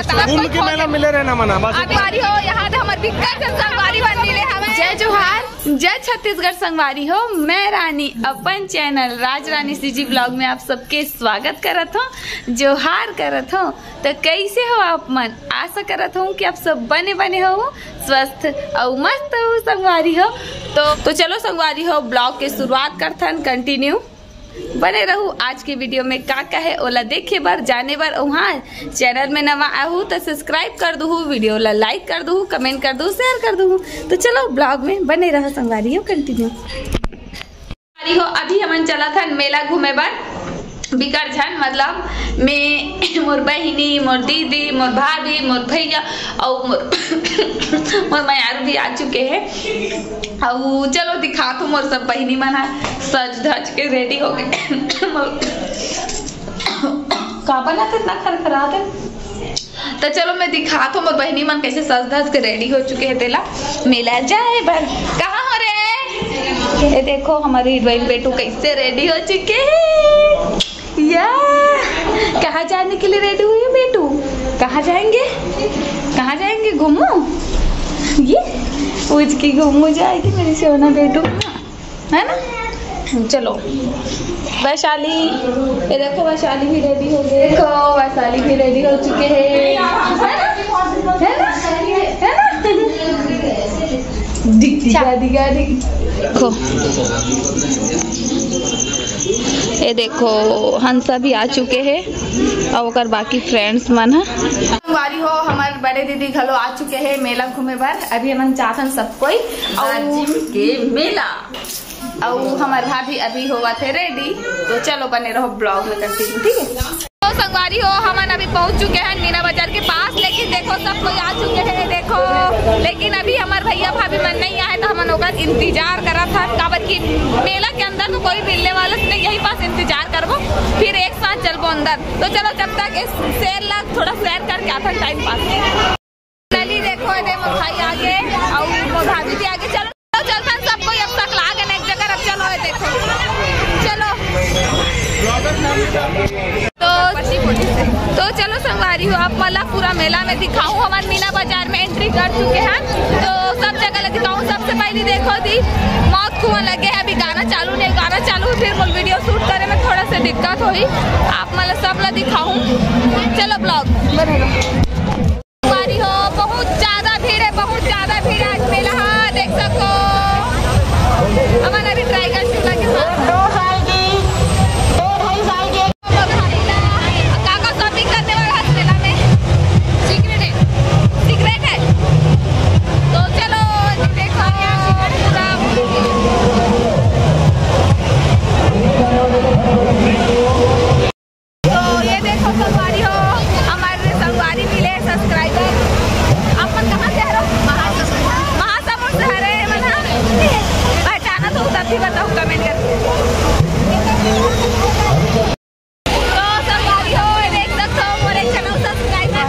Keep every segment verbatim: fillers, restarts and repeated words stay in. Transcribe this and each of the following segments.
कुंभ के मेला मिले रहना मना बस। संगवारी हो, यहाँ दे हमर बिक्कट झन संगवारी मन मिले हवे। जय जोहार, जय छत्तीसगढ़ संगवारी हो। मैं रानी अपन चैनल राज रानी सीजी ब्लॉग में आप सबके स्वागत करत हो, जोहार करत हो। तो कैसे हो आप मन? आशा करत हूँ कि आप सब बने बने हो, स्वस्थ अउ मस्त हो संगवारी हो। तो, तो चलो संगवारी हो, ब्लॉग के शुरुआत करथन कंटिन्यू। बने रहू आज के वीडियो में, का का है ओला देखे बर, जाने बर। अउ हाँ, चैनल में नवा आहू तो सब्सक्राइब कर दूहू, वीडियो ला लाइक कर दूहू, कमेंट कर दूहू, शेयर कर दूहू। तो चलो ब्लॉग में बने रहो संगवारी हो कंटिन्यू। संगवारी हो, अभी हमन चलत हन मेला घूमे बर। बिकट झन, मतलब मैं, मोर बहिनी, मोर दीदी, मोर भाभी, मोर भैया अउ मोर मोर मयारू भी आ चुके हैं। अउ चलो दिखात हूँ, मोर सब बहिनी मन ह सज धज के रेडी हो गए। मोर का बनत हे, इतना खरखरात हे। तो चलो मैं दिखात हूँ मोर बहिनी मन कैसे सज धज के रेडी हो चुके हैं तेला मेला जाए बर। कहाँ हो रे? ये देखो हमारे हीरोइन बेटू कैसे रेडी हो चुके हैं। या, कहाँ जाने के लिए रेडी हुई है बेटू? कहाँ जाएंगे? कहाँ जाएंगे? घूमू? ये उचकी घूमू जाएगी मेरी सोना बेटू, है ना? चलो वैशाली, ये देखो वैशाली भी रेडी हो गई। देखो वैशाली भी रेडी हो चुके हैं, है ना? है ना? है ना? दिख, दिखा, दिखा, दिख। देखो, ये देखो हंसा भी आ चुके हैं अउ ओकर बाकी फ्रेंड्स मन ह। संगवारी हो, हमर बड़े दीदी घलो आ चुके हैं मेला घूमे बर। अभी हमन जाथन सब कोई अउ जिम के मेला। अउ हमर भाभी अभी होवत हे रेडी, तो चलो बने रहो ब्लॉग में कंटिन्यू, ठीक है? तो संगवारी हो, हमन अभी पहुंच चुके हैं मीना बाजार के पास, लेकिन देखो सब कोई आ चुके हैं, देखो। लेकिन अभी हमर भैया भाभी मन नहीं आए, तो हमन ओकर इंतजार करत हन, काबर कि मेला के अंदर तो कोई मिलने वाला नहीं, यही पास इंतजार करबो, फिर एक साथ चलबो अंदर। तो चलो जब तक इस शेयर ला थोड़ा शेयर करके आथन टाइम पास। नली देखो, एदे मोर भाई आगे, अउ मोर भाभी भी आगे। चलो, चलो, चलथन सब कोई अब सकला गन एक जगह, अब चलो, ये देखो, चलो। तो, तो चलो संगवारी हो, आप मला पूरा मेला में दिखाऊं। हमन मीना बाजार में एंट्री कर चुके हैं, तो सब जगह ले दिखाऊं। सबसे पहले देखो दी, मौत कुआं लगे है, अभी गाना चालू नहीं, गाना चालू फिर मोर वीडियो शूट करे में थोड़ा सा दिक्कत होई। आप मला सब ला दिखाऊं, चलो ब्लॉग बने रहो। संगवारी हो, बहुत ज्यादा भीड़ है, बहुत ज्यादा भीड़ है आज मेला। हाँ, देख सको, हमन अभी टाइगर झूला के पास। दो साल की, दो ढाई साल की। काका शॉपिंग करने वाला है मेला में। सीक्रेट है, सीक्रेट है। तो चलो देखो पूरा। तो ये देखो संगवारी हो, हमारे संगवारी मिले सब्सक्राइबर। आप मन कहाँ से हरो? महासमुंद से हरे मन, हाँ? पहचाना तो तब भी बताओ कमेंट करके। तो संगवारी हो, ये देख सकते हो मोर एक चैनल सब्सक्राइबर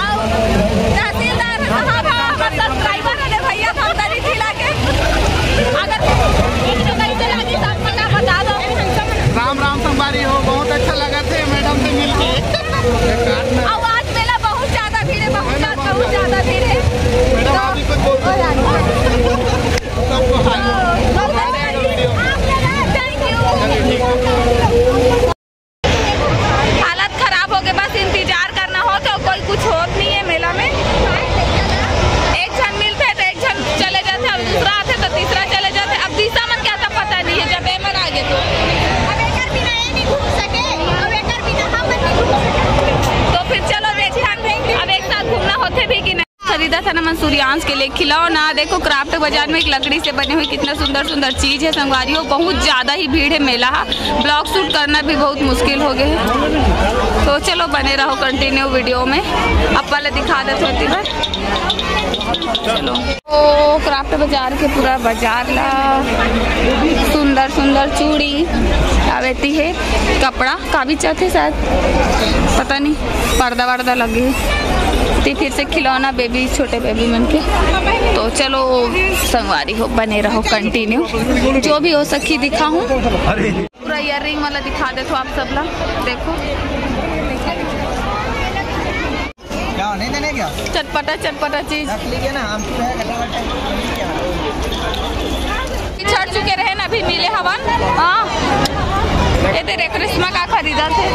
और तहसीलदार साहब, हाँ, हमारे सब्सक्राइबर वाले भैया था, उधर ही खिला के। अगर वीडियो कैसे लगी सब पता बता दो। राम राम संगवारी हो, बहुत अच्छा लगा थे मैडम से मिलके। अब आज मेला बहुत ज्यादा भीड़ है, बहुत ज्यादा, बहुत ज्यादा भीड़ है। मैडम, तो आप भी कुछ बोल दो। सबको हाय। तो बहुत अच्छा लगा। Thank you। हालत खराब हो गए, बस इंतजार करना हो तो कोई कुछ होत नहीं है मेला में। एक झन मिलते तो एक झन चले जाते, अब दूसरा आते तो तीसरा चले जाते। अब तीसरा मन क्या था पता नहीं है, जब एमन आ गए तो। अब एकर बिना ये नहीं घूम सके, अब एकर बिना हम नहीं घूम सके। तो फिर चलो देखते हैं, अब एक साथ घूमना होते भी कि नहीं। खरीदा था ना मन सूर्यांश के लिए खिलौना। देखो क्राफ्ट बाजार में एक लकड़ी से बनी हुई कितना सुंदर सुंदर चीज है संगवारी हो। बहुत ज्यादा ही भीड़ है मेला हा। ब्लॉग शूट करना भी बहुत मुश्किल हो गया है। तो चलो बने रहो कंटिन्यू वीडियो में, अब पहले दिखा देते होती बस। चलो, तो क्राफ्ट बाजार के पूरा बाजार ला सुंदर सुंदर चूड़ी आवेती है, कपड़ा का बेचाथे शायद, पता नहीं, पर्दा वर्दा लगे हे। ते फिर से खिलौना बेबी, छोटे बेबी मन के। तो चलो संगवारी हो, बने रहो कंटिन्यू, जो भी हो सखी दिखाहूँ। पूरा ईयररिंग वाला दिखा देथो आप सब ला, देखो। क्या नहीं देने क्या? चटपटा चटपटा चीज। रख लीजिए ना, हम तो है, गला वला। छड़ चुके रहे ना, अभी मिले हवन। हाँ, ये दे रेशमा का खरीदा थे।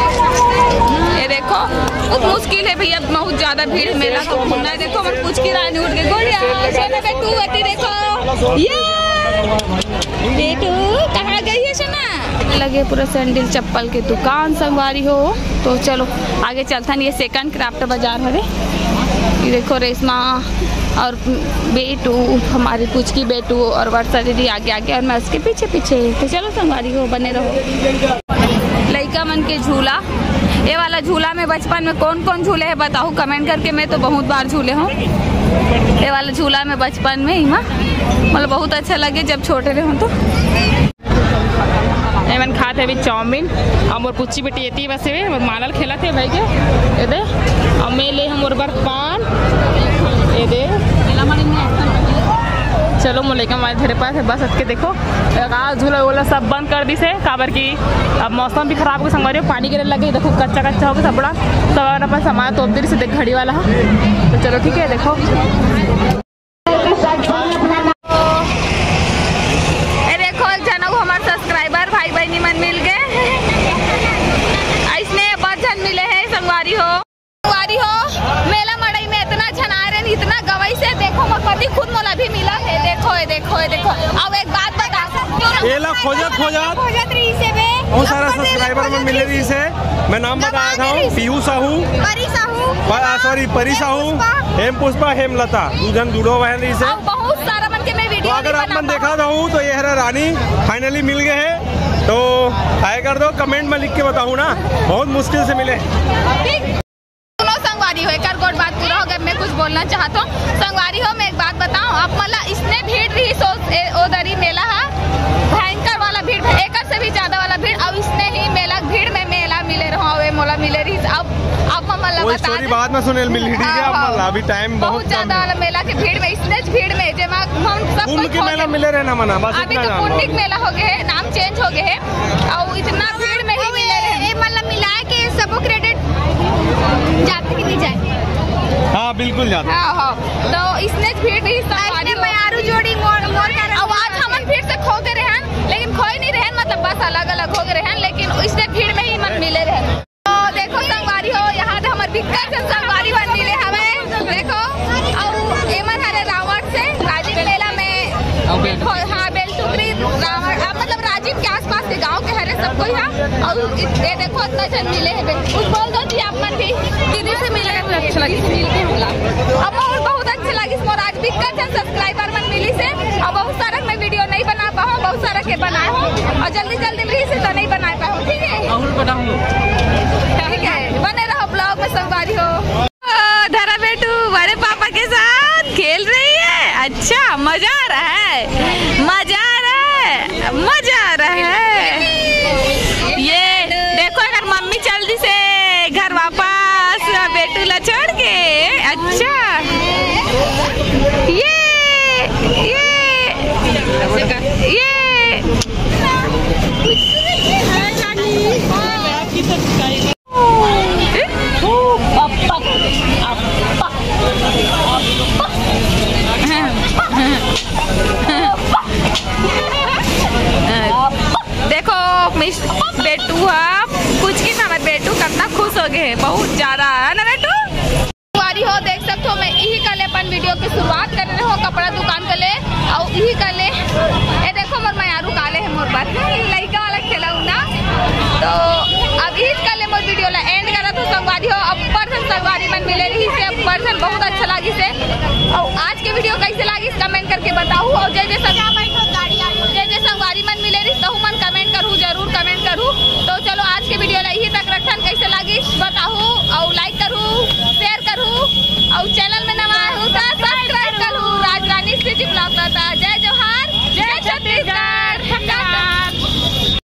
ये देखो, बहुत मुश्किल है भैया, बहुत ज्यादा भीड़ मेला तो घूमना है। देखो, हमर पुचकी रानी उठ गई। गोलिया, सोना बेटू, अति देखो। ये बेटू कहाँ गई है सोना? लगे पूरा सैंडल चप्पल के दुकान संगवारी हो। तो चलो आगे चलथन, ये सेकंड क्राफ्ट बाजार हरे। ये देखो रेशमा और बेटू, हमारी पुचकी बेटू और वर्षा दीदी आगे आगे और मैं उसके पीछे पीछे। तो चलो संगवारी हो, बने रहो। लइका मन के झूला, ये वाला झूला में बचपन में कौन कौन झूले हैं बताओ कमेंट करके। मैं तो बहुत बार झूले हूँ ये वाला झूला में बचपन में ही, मतलब बहुत अच्छा लगे जब छोटे रहे हूँ तो। एमन खात हे अभी चाउमीन। अब मोर पुच्ची बेटी एती बस हे, मोर मालल खेलत हे भाई के। ये दे, अब मैं ले हम मोर बर पान। ये दे, चलो मोर लइका मारे धरे पास हे। बस अतके देखो, का झूला वूला सब बंद कर दिस हे, काबर कि अब मौसम भी खराब हो गया संगवारी हो, पानी गिरे लगे। देखो कच्चा कच्चा हो गया सब बड़ा, सब अपन सामान तोप दे रही से देख घड़ी वाला है। तो चलो ठीक है, देखो। ए देखो, एक झन अउ हमर सब्सक्राइबर भाई बहिनी मन मिल गए। अइसने बहुत झन मिले हैं संगवारी हो। संगवारी हो, मेला मड़ई में इतना झन आए रहे, इतना गवई से। देखो, मोर पति खुद मोला भी मिला है। देखो, ये देखो, ये देखो। अब एक बात बता, एला खोजत, खोजत खोजत रही से बे। बहुत सारा सब्सक्राइबर मन मिले रही से। मैं नाम बताया था, पीयू साहू, परी साहू, प-, आ, सॉरी, परी साहू, पुष्पा। हेम पुष्पा, हेमलता, दू झन जुड़ो हुए रही से। अब बहुत सारा मन के मैं तो वीडियो अगर आप मन देखा था हूँ तो ये हरा रानी फाइनली मिल गए हैं। तो हाय कर दो, कमेंट में लिख के बताऊँ ना, बहुत मुश्किल से मिले। ठीक। सुनो संगवारी हो, एक और गोट बात पूरा हो गया, मैं कुछ बोलना चाहता हूँ। संगवारी हो, मैं एक बात बताऊँ, आप मला इसने भीड़ रही सो ए, ओदरी मेला हा, भयंकर वाला भीड़, एकर से भी ज्यादा वाला भीड़। अब इसने ही मेला भीड़ में मेला मिले रहो, वे मोला मिले रही। अब अब हम मला वो बता स्टोरी दे। बाद में सुनेल मिली, ठीक है? हाँ, अब हाँ। मला अभी टाइम बहुत बहुत कम ज्यादा है। वाला मेला के भीड़ में, इसने भीड़ में जेमा हम सब कुंभ कुछ के खोल मेला के मिले रहना मना, बस अभी इतना तो जान लो। कुंडिक मेला हो गए है, नाम चेंज हो गए है, और इतना भीड़ में ही मिले रहे। ए, मतलब मिला के सबको क्रेडिट जाते कि नहीं जाए? हाँ, बिल्कुल जाते। हाँ, हाँ। तो इसने भीड़ नहीं संभाली। मयारू जोड़ी मोर, मोर कारण। अब आज हमन फिर से खो गए रहन, लेकिन खोए नहीं रहन, मतलब बस अलग अलग हो गए रहन, लेकिन इसने भीड़ में ही मन मिले रहन। तो देखो संगवारी हो, यहाँ तो हमर बिक्कट झन संगवारी मन मिले हवे। देखो, अउ एमन हरे रावण से राजीव मेला में, हो, हाँ, बेलटुकरी रावण, आ, मतलब राजीव के आसपास के गांव के हरे सब कोई हा। अउ इत-, ये देखो, इतना झन मिले हैं। कुछ बोल दो जी आप मन भी। दीदी से मिले तो अच्छा लगे। मिल के होला। अब बहुत, बहुत अच्छा लगे। मोर आज बिक्कट झन सब्सक्राइबर मन मिली से, अब बहुत सारा मैं वीडियो नहीं बना पाऊँ, बहुत सारा के बनाए हो, और जल्दी जल्दी मिली से तो नहीं बना पाऊँ, ठीक है? और बनाऊँ। ठीक है, बने रहो ब्लॉग में संगवारी हो। ओ, धरा बेटू बड़े पापा के साथ खेल रही है। अच्छा, मजा आ रहा है, मजा आ रहा है, मजा आ रहा है। ये देखो, अगर मम्मी चल दी से घर वापस बेटू ला छोड़ के। अच्छा, ये, ये, ये। देखो मिस बेटू हा, कुछ की ना, हमर बेटू कितना खुश हो गए है, बहुत ज्यादा है ना बेटू। संगवारी हो, देख सकते हो, मैं यही कले अपन वीडियो की शुरुआत कर रहे हो कपड़ा दुकान कले, और यही कले, ए देखो मोर मयारू काले है मोर बात लड़का वाला खिलौना। तो अब यही कले मोर वीडियो ला एंड करा तो संगवारी हो, अब्बड़ झन संगवारी मन मिले रही से, अब्बड़ झन बहुत अच्छा लगी से। और आज के वीडियो कैसे लगी कमेंट करके बताओ, और जय जय संग-, जय जय संगवारी मन मिले रही तहु मन कमेंट करू, जरूर कमेंट करू। तो चलो आज के वीडियो ला यही तक रखन, कैसे लगी बताओ, और लाइक करू, शेयर करू, और चैनल में नवा हो तो सब्सक्राइब करू। राजरानी सीजी ब्लॉग ला। जय जोहार, जय छत्तीसगढ़।